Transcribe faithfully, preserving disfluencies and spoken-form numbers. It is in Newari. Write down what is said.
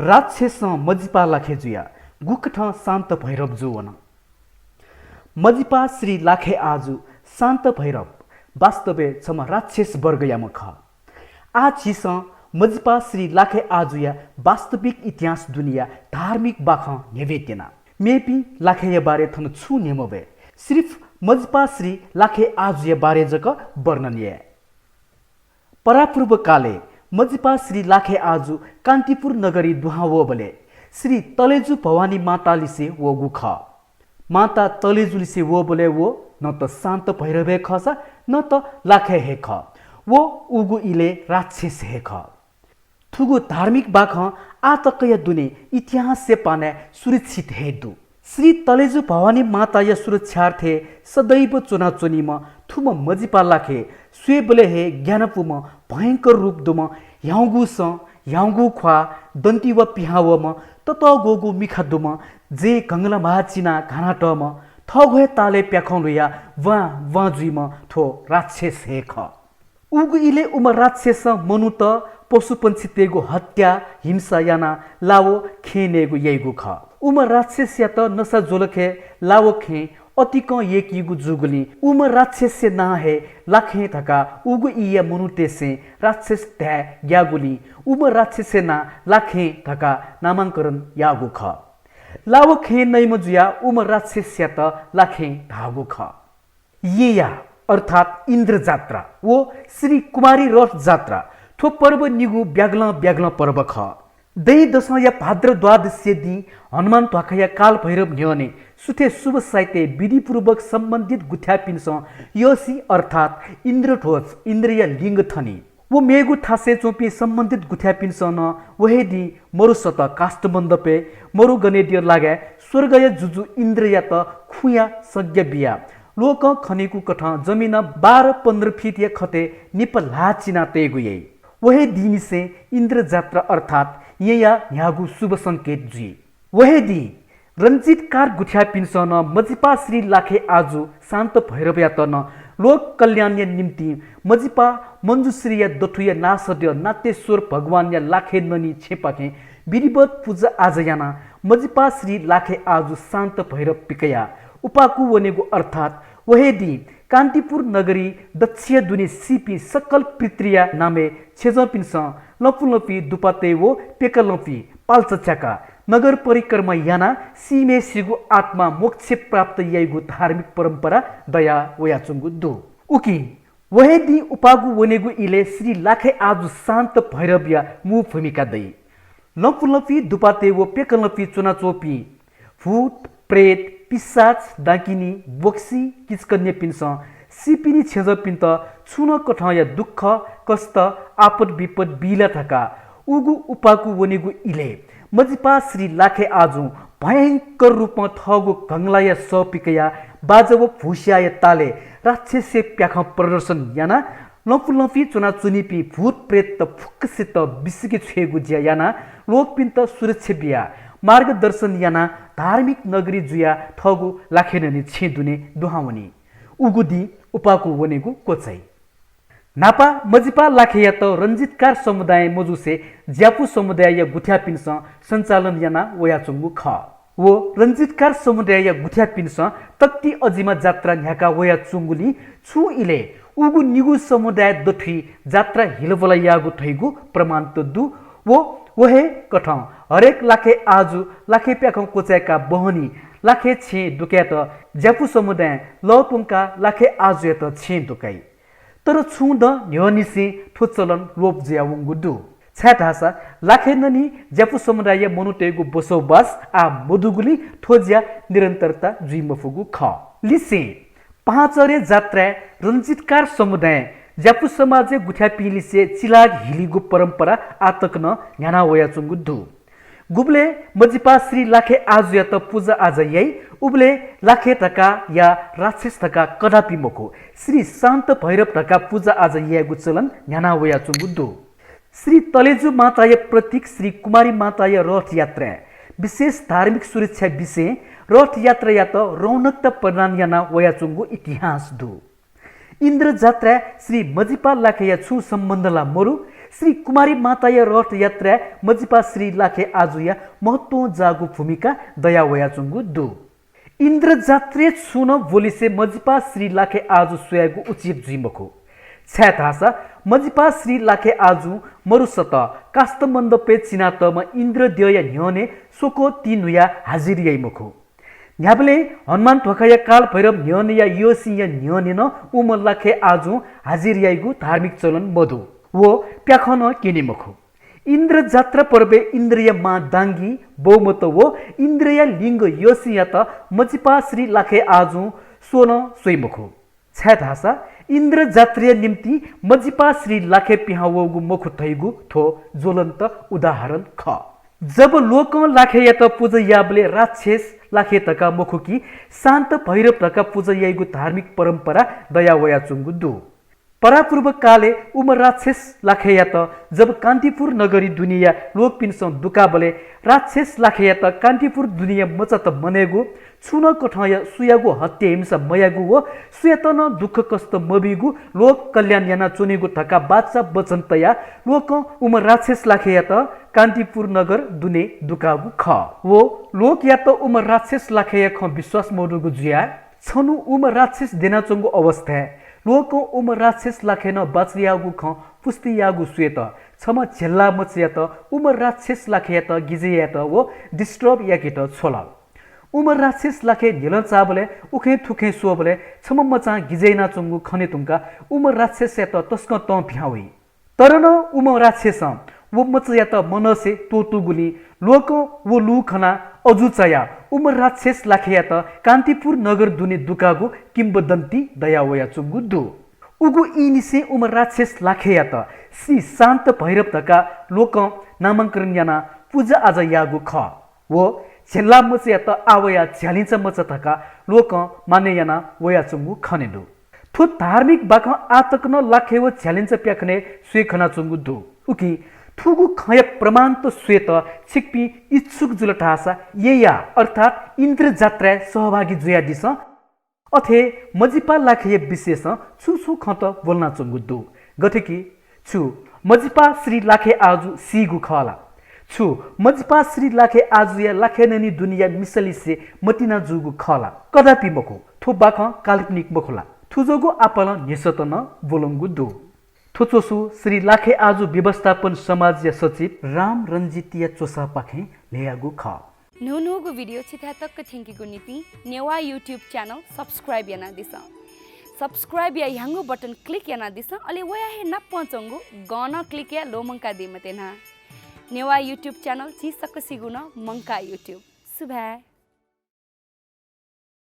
राक्षसं मजिपा लाखे जुयाः गुकथं शान्त भैरव जूवन? मजिपा श्री लाखे आजु शान्त भैरव वास्तवय् छम्ह राक्षस वर्गयाम्ह खः। आः झीसं मजिपा श्री लाखे आजुया वास्तविक इतिहास दुनेया धार्मिक बाखं न्ह्यब्वये त्यना। मेपिं लाखेया बारे थन छुं न्ह्यब्वये, सिर्फ मजिपा श्री लाखे आजुया बारे जक वर्णन याये। परापूर्व कालय् मजिपा श्री लाखे आजु कान्तिपुर नगरी दुहां वःबलय् श्री तलेजु भवानी मातालिसे वःगु खः। माता तलेजुलिसे वःबलय् व न त शान्त भैरव हे खःसा न त लाखे हे खः। व उगु इलय् राक्षस हे खः। थुगु धार्मिक बाखं आः तकया दुने इतिहासया पानाय् सुरक्षित हे दु। श्री तलेजु भवानी माताया सुरक्षार्थे सदैव च्वनाच्वनीम्ह थुम्ह मजिपा लाखे स्वयेबलय् हे ग्यानापुम्ह भयंकर रूप दुम्ह ह्याउँगु सँ, ह्याउँगु ख्वाः, दन्ति वा पिहां वःम्ह ततःग्वःगु मिखा दुम्ह, जँय् घंगला म्हाः चिनाः घाना तःम्ह, थःगु हे तालय् प्याखं ल्हुयाः वां वां जुइम्ह थ्व राक्षस हे खः। उगु इलय् उम्ह राक्षसं मनूत, पशुपंक्षीतय्गु हत्या, हिंसा यानाः लाव खेँ नयेगु याइगु खः। उम्ह राक्षसयात नसा ज्वलखे लाव खेँ अतिकं यय्कीगु जूगुलिं उम्ह राक्षसया नां हे लाखें धकाः उगु इया मनूतय्सं राक्षस धाये ग्याःगुलिं उम्ह राक्षसया नां लाखें धकाः नामांकरण याःगु खः। लाव खेँ नइम्ह जुयाः उम्ह राक्षसयात लाखें धाःगु खः। येँया अर्थात् इन्द्र जात्रा व श्री कुमारी रथ जात्रा, थ्व पर्व निगू ब्यागलं ब्यागलं पर्व खः। दँय् दसंया भाद्र द्वादशीया दिं हनुमान ध्वाखाया कालभैरव न्ह्यःने सुथय् शुभ साइतय् विधिपूर्वक सम्बन्धित गुथ्याःपिन्सं यःसी अर्थात् इन्द्रध्वज, इन्द्रया लिङ्ग थनी। व मेगु थासय् च्वंपिं सम्बन्धित गुथ्याःपिन्सं नं व हे दिं मरुसत काष्ठमण्डपय् मरुगणेद्यः लागाय् स्वर्गया जुजु इन्द्रयात खुँया संज्ञा बियाः ल्वकं खनीगु कथं जमिनं बाह्र पन्ध्र फिटया खतय् निपा ल्हाः चिना तयेगु याइ। व हे दिंनिसें इन्द्र जात्रा अर्थात् येँया न्ह्यागु शुभ संकेत जुइ। व हे दिं रञ्जितकार गुथ्याःपिन्सं नं मजिपा श्री लाखे आजु शान्त भैरवयात नं लोक कल्याणया निम्तिं मजिपा मञ्जुश्रीया दथुया नासद्यः नाट्येश्वर भगवानया लाखे ननी छेँपाखें विधिवत पुजा आजा यानाः मजिपा श्री लाखे आजु शान्त भैरव पिकयाः उपाकु वनेगु अर्थात् व हे दिं कान्तिपुर नगरी दच्छिया दुने सीपिं सकल पितृया नामय् छेँजःपिन्सं लँपुलँपि दुपातय् व प्यकालँपि पाल्चा च्याकाः नगर परिक्रमा यानाः सीम्हय्सिगु आत्मा मोक्ष प्राप्त याइगु धार्मिक परम्परा दया वयाच्वंगु दु। उकिं व हे दिं उपागु वनेगु इलय् श्री लाखे आजु शान्त भैरवया मू भूमिका दइ। लँपुलँपि दुपातय् व प्यकालँपि च्वनाच्वंपिं भूत, प्रेत, पिशाच, डाकिनी, बोक्सी, किचकन्यापिन्सं सीपिनि छेँजःपिन्त छुं नं कथंया दुःख, कष्ट, आपत विपत बी ला धकाः उगु उपाकु वनेगु इलय् मजिपा श्री लाखे आजुं भयंकर रूपं थःगु घंगलाया सः पिकयाः बाजा व भुस्याःया तालय् राक्षसया प्याखं प्रदर्शन यानाः लँपुलँपि च्वनाच्वनीपिं भूत प्रेतत फुक्कसित बिसिके छ्वयेगु ज्या यानाः लोकपिन्त सुरक्षा बियाः मार्गदर्शन यानाः धार्मिक नगरी जुयाः थःगु लाखेननी छेँ दुने दुहां वनी। उगु दिं उपाकु वनेगु क्वचाइ। न्हापा मजिपा लाखेयात रञ्जितकार समुदायं मजुसे ज्यापु समुदायया गुथ्याःपिन्सं सञ्चालन याना वयाच्वंगु खः। व रञ्जितकार समुदायया गुथ्याःपिन्सं तक्ति अजिमा जात्रा न्ह्याका वयाच्वंगुलिं छुं इलय् उगु निगू समुदाय दथुइ जात्रा हिलबला याःगु धइगु प्रमाणत दु। व व हे कथं हरेक लाखे आजु लाखे प्याखं क्वचाय्काः बहनी लाखे छेँ दुकायेत ज्यापु समुदायं लःपुंकाः लाखे आजुयात छेँ दुकाइ। तर छुं दँ न्ह्यःनिसें थ्व चलन लोप जुयावंगु दु। छाय्धाःसा लाखेननी ज्यापु समुदायया मनूतय्गु बसोबास आः मदुगुलिं थ्व ज्या निरन्तरता जुइ मफुगु खः। लिसें पाहांचह्रे जात्राय् रञ्जितकार समुदायं ज्यापु समाजय् गुथ्याःपिंलिसे चिलाग हिलीगु परम्परा आः तक नं न्ह्याना वयाच्वंगु दु। गुबलय् मजिपा श्री लाखे आजुयात पुजा आजा याइ, उबलय् लाखे धकाः या राक्षस धकाः कदापि मखु, श्री शान्त भैरव धकाः पुजा आजा यायेगु चलन न्ह्याना वयाच्वंगु दु। श्री तलेजु माताया प्रतीक श्री कुमारी माताया रथयात्राय् विशेष धार्मिक सुरक्षा बिसें रथयात्रायात रौनकता प्रदान याना वयाच्वंगु इतिहास दु। इन्द्र जात्राय् श्री मजिपा लाखेया छुं सम्बन्ध ला मरु, श्री कुमारी माताया रथ यात्राय् मजिपा श्री लाखे आजुया महत्वं जाःगु भूमिका दया वयाच्वंगु दु। इन्द्रजात्राय् छुं नं ब्वलिसे मजिपा श्री लाखे आजु स्वयागु उचित जुइ मखु। छाय्धाःसा मजिपा श्री लाखे आजुं मरुसत काष्ठमण्डपय् चिनातःम्ह इन्द्रद्यःया न्ह्यःने स्वक्वः तिंन्हुयाः हाजिर याइ मखु। न्ह्याबलें हनुमान ध्वाखाया कालभैरव न्ह्यःनेया यःसिंया न्ह्यःने नं उम्ह लाखे आजुं हाजिर याइगु धार्मिक चलन मदु व प्याखं नं क्यनी मखु। इन्द्रजात्रा पर्वय् इन्द्रया मां दांगी, बौमत व इन्द्रया लिङ्ग यःसिंयात मजिपा श्री लाखे आजुं स्वः नं स्वइ मखु। छाय्धाःसा इन्द्रजात्राया निंतिं मजिपा श्री लाखे पिहां वःगु मखु धइगु थ्व ज्वलन्त उदाहरण खः। जब लोकं लाखेयात पुजा याःबलय् राक्षस लाखे धकाः मखु कि शान्त भैरव धकाः पुजा याइगु धार्मिक परम्परा दया वयाच्वंगु दु। परापूर्व कालय् उम्ह राक्षस लाखेयात जब कान्तिपुर नगरी दुनेया लोकपिन्सं दुकाबलय् राक्षस लाखेयात कान्तिपुर दुनेया मचात मनय्गु, छुं नं कथंया सुयागु हत्या हिंसा मयायेगु व सुयातं नं दुःखकष्ट मबीगु, लोक कल्याण यानाच्वनेगु धकाः बाचा वचन तयाः लोकं उम्ह राक्षस लाखेयात कान्तिपुर नगर दुने दुकाःगु खः। व लोकयात उम्ह राक्षस लाखेया खँ विश्वास मदुगु जुयाः छन्हु उम्ह राक्षस द्यनाच्वंगु अवस्थाय् लोकं उम्ह राक्षस लाखे नं बाचा याःगु खँ पुष्टि याःगु स्वयेत छम्ह झेल्लामचायात उम्ह राक्षस लाखेयात गिजय् यायेत व disturb याकेत छ्वल। उम्ह राक्षस लाखे न्ह्यलं चाःबलय् उखें थुखें स्वःबलय् छम्ह मचां गिजय् यानाच्वंगु खने धुंकाः उम्ह राक्षसयात तसकं तं पिहां वइ। तर नं उम्ह राक्षसं व मचायात मनसे त्वःतूगुलिं लोकं व लू खनाः अजू चायाः उम्ह राक्षस लाखेयात कान्तिपुर नगर दुने दुकाःगु किंवदन्ती दया वयाच्वंगु दु। उगु ईंनिसें उम्ह राक्षस लाखेयात श्री शान्त भैरव धकाः लोकं नामांकरण यानाः पुजा आजा याःगु खः। व झेल्लामचायात आः वयाः झ्यालिंचा मचा धकाः लोकं मानय् याना वयाच्वंगु खने दु। थ्व धार्मिक बाखं आः तक नं लाखे व झ्यालिंचा प्याखनय् स्वये खनाच्वंगु दु। उकिं थुगु खँया प्रमाणत स्वयेत छिकपिं इच्छुक जुल धाःसा येँया अर्थात् इन्द्रजात्राय् सहभागी जुयादिसँ। अथे मजिपा लाखेया विषयसं छुं छुं खँत ब्वलनाच्वंगु दु। गथे कि छु मजिपा श्री लाखे आजु सीगु खः ला? छु मजिपा श्री लाखे आजुया लाखेननी दुनेया मिसालिसे मतिना जूगु खः ला? कदापि मखु। थ्व बाखं काल्पनिक मखु ला? थुजोगु आपालं न्ह्यसःत नं ब्वलंगु दु। थ्व च्वसु श्री लाखे आजु व्यवस्थापन समाजया सचिव राम रञ्जितया च्वसापाखें ल्ह्वयागु खः। न्हून्हूगु video छिथाय् तक थ्यंकीगु निंतिं नेवाः YouTube channel subscribe यानादिसँ। Subscribe या ह्याउँगु button click यानादिसँ, अले वया हे नापं च्वंगु गं नं click याये ल्वःमंकादी मते न्हा। नेवाः YouTube channel झी सकसिगु नं मंकाः YouTube। सुभाय्।